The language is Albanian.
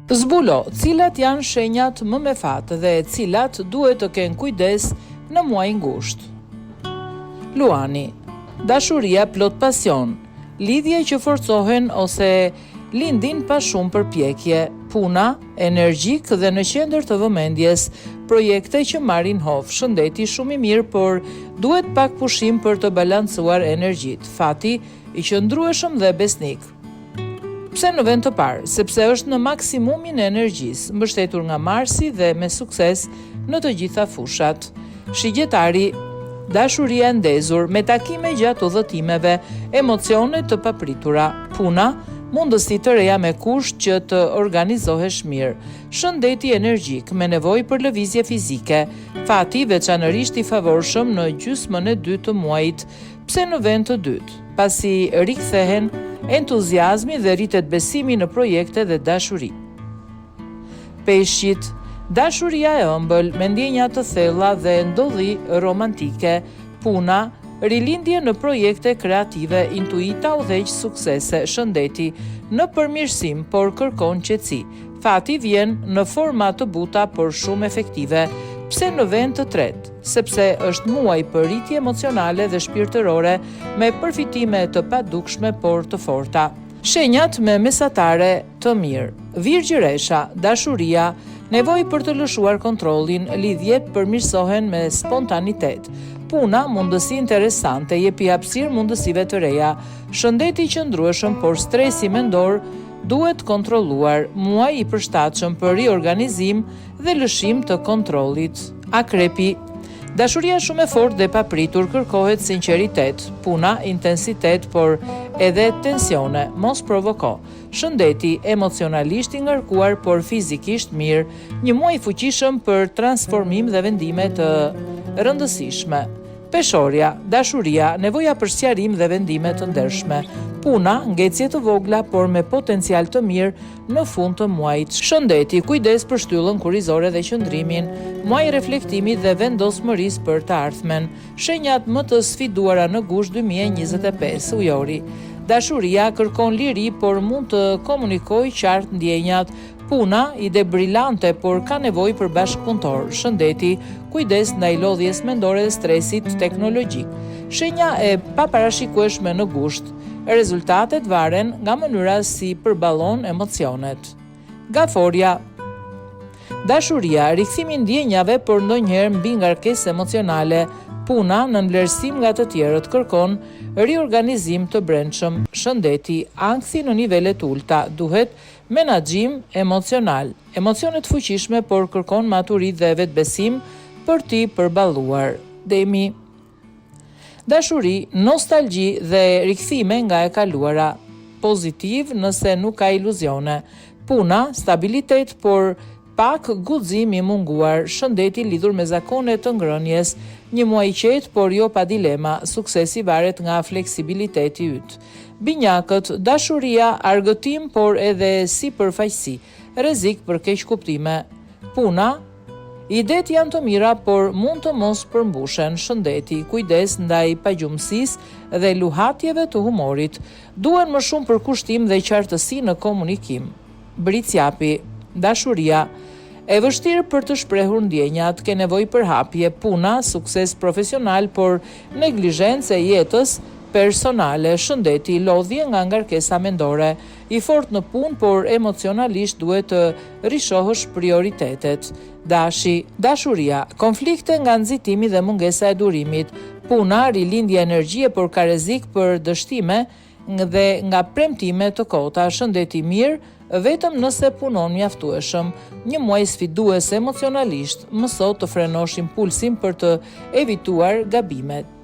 Zbulo cilat janë shenjat më me fat dhe cilat duhet të kenë kujdes në muajin gusht. Luani, dashuria plot pasion, lidhje që forcohen ose lindin pa shumë përpjekje, puna, energjik dhe në qendër të vëmendjes, projekte që marrin hov, shëndeti shumë i mirë, por duhet pak pushim për të balancuar energjitë, fati i qëndrueshëm dhe besnik. Pse në vend të parë? Sepse është në maksimumin e energjisë, mbështetur nga Marsi dhe me sukses në të gjitha fushat. Shigjetari, dashuria e ndezur, me takime gjatë udhëtimeve, emocione të papritura, puna, mundësi të reja me kusht që të organizohesh mirë, shëndeti energjik, me nevojë për lëvizje fizike, fati veçanërisht i favorshëm në gjysmën e dytë të muajit Pse në vend të dytë? Pasi rikthehen entuziazmi dhe rritet besimi në projekte dhe dashuri. Peshqit, dashuria e ëmbël, me ndjenja të thella dhe ndodhi romantike, puna, rilindje në projekte kreative, intuita udhëheq suksese, shëndeti, në përmirësim, por kërkon qetësi. Fati vjen në forma të buta por shumë efektive. Pse në vend të tretë? Sepse është muaj për rritje emocionale dhe shpirtërore me përfitime të padukshme por të forta. Shenjat me mesatare të mirë. Virgjëresha, dashuria, nevojë për të lëshuar kontrollin, lidhjet përmirësohen me spontanitet. Puna, mundësi interesante, jepi hapësirë mundësive të reja. Shëndeti i qëndrueshëm por stresi mendor duhet kontrolluar, muaj i përshtatshëm për riorganizim dhe lëshim të kontrollit. Akrepi, Dashuria shumë e fortë dhe e papritur, kërkohet sinqeritet, puna, intensitet, por edhe tensione, mos provoko. Shëndeti, emocionalisht i ngarkuar, por fizikisht mirë, një muaj i fuqishëm për transformim dhe vendime të rëndësishme. Peshorja, dashuria, nevoja për sqarim dhe vendime të ndershme. Puna, ngecje të vogla, por me potencial të mirë në fund të muajit. Shëndeti, kujdes për shtyllën kurrizore dhe qëndrimin. Muaj reflektimit dhe vendosmërisë për të ardhmen. Shenjat më të sfiduara në gusht 2025, Ujori. Dashuria kërkon liri, por mund të komunikojë qartë ndjenjat. Puna, ide brilante, por ka nevojë për bashkëpunëtorë. Shëndeti, kujdes ndaj lodhjes mendore dhe stresit teknologjik. Shenja e paparashikueshme në gusht. Rezultatet varen nga mënyra si përballon emocionet. Gaforja, Dashuria, rikthim i ndjenjave, por ndonjëherë mbingarkesë emocionale. Puna, nënvlerësim nga të tjerët, kërkon riorganizim të brendshëm. Shëndeti, ankthi në nivele të ulëta, duhet Menaxhim emocional, Emocione të fuqishme, por kërkon maturi dhe vetëbesim për t'i përballuar. Demi. Dashuri, nostalgji dhe rikthime nga e kaluara. Pozitiv nëse nuk ka iluzione. Puna, stabilitet, por pak guxim i munguar, shëndeti lidhur me zakone të ngrënies, një muaj i qetë, por jo pa dilema, suksesi varet nga fleksibiliteti yt. Binjakët, dashuria, argëtim por edhe sipërfaqësi, rrezik për keqkuptime. Puna, idetë janë të mira por mund të mos përmbushen, shëndeti, kujdes ndaj pagjumësisë dhe luhatjeve të humorit. Duhen më shumë përkushtim dhe qartësi në komunikim. Bricjapi, Dashuria, E vështirë për të shprehur ndjenjat, ke nevojë për hapje, puna, sukses profesional, por neglizhencë e jetës personale, shëndeti, lodhje nga ngarkesa mendore, i fortë në punë, por emocionalisht duhet të rishohësh prioritetet. Dashi, Dashuria, konflikte nga nxitimi dhe mungesa e durimit, puna, rilindje energjie, por ka rrezik për dështime, dhe nga premtime të kota, shëndet i mirë, vetëm nëse punon mjaftueshëm. Një muaj sfidues emocionalisht, mëso të frenosh impulsin për të evituar gabimet.